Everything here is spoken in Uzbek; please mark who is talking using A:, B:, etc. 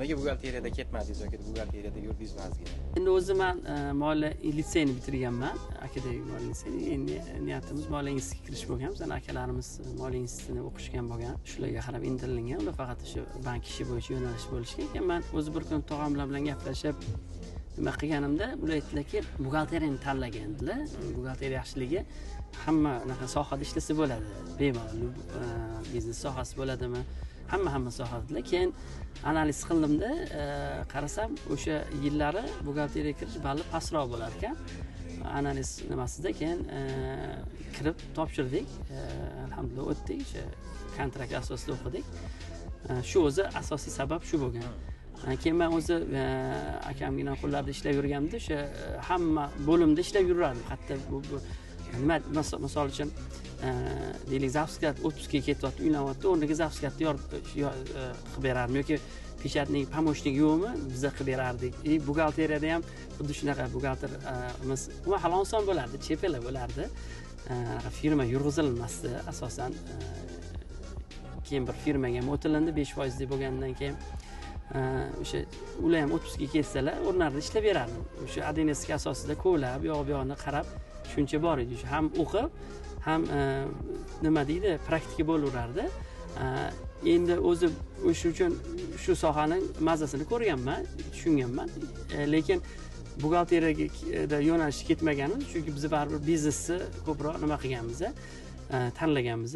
A: Nimaga buxgalteriyada ketmadingiz yoki buxgalteriyada yurdingizmi ozgina?
B: Endi o'zi man moliya litseyni bitirganman, akademik moliya litseyni. Endi niyatimiz moliya institutiga kirish bo'lgan. Bizani akalarimiz moliya institutini o'qishgan bo'lgan. Shularga qarab intilingan. Ular faqat o'sha bank ishi bo'yicha yo'nalish bo'lishgan. Keyin man o'zi bir kun tog'am bilan gaplashib nima qilganimda, ular aytdilarki, buxgalteriyani tanlagan dedilar. Buxgalteriya yaxshiligi hamma anaqa sohada ishlasa bo'ladi. Bemalol biznes sohasi bo'ladimi? Hamma sohada dedilar. Keyin analiz qildimda, qarasam o'sha yillari buxgalteriyaga kirish balli pastroq bo'lar ekan. Analiz nimasida keyin kirib topshirdik. Alhamdulillah o'tdik. O'sha kontrakt asosida o'qidik. Shu o'zi asosiy sabab shu bo'lgan. Keyin men o'zi akamgina qo'llarida ishlab yurganimda o'sha hamma bo'limda ishlab yurardim. Hatto bu nima, misol uchun deylik, zavskat отпускga ketyapti, uylanyapti, o'rniga zavskatni qilib berardim yoki pechatning помощник yo'qmi, biza qilib berardik. И buxgalteriyada ham xuddi shunaqa buxgalterimiz umuman hali oson bo'lardi, chepela bo'lardi. Firma yurg'izilmasdi asosan. Keyin bir firmaga ham o'tilindi 5% bo'lgandan keyin o'sha ular ham отпускga kelsalar o'rnlarida ishlab berardim. O'sha 1С asosida kovlab, yoq bu yoqni qarab shuncha bor edi. O'sha ham o'qib, ham nima deydi, praktika bo'laverardi. Endi o'zi o'sha uchun shu sohani mazasini ko'rganman, tushunganman. Lekin buxgalteriyaga yo'nalish ketmaganimiz, chunki biz baribir biznesni ko'proq nima qilganmiz, tanlaganmiz.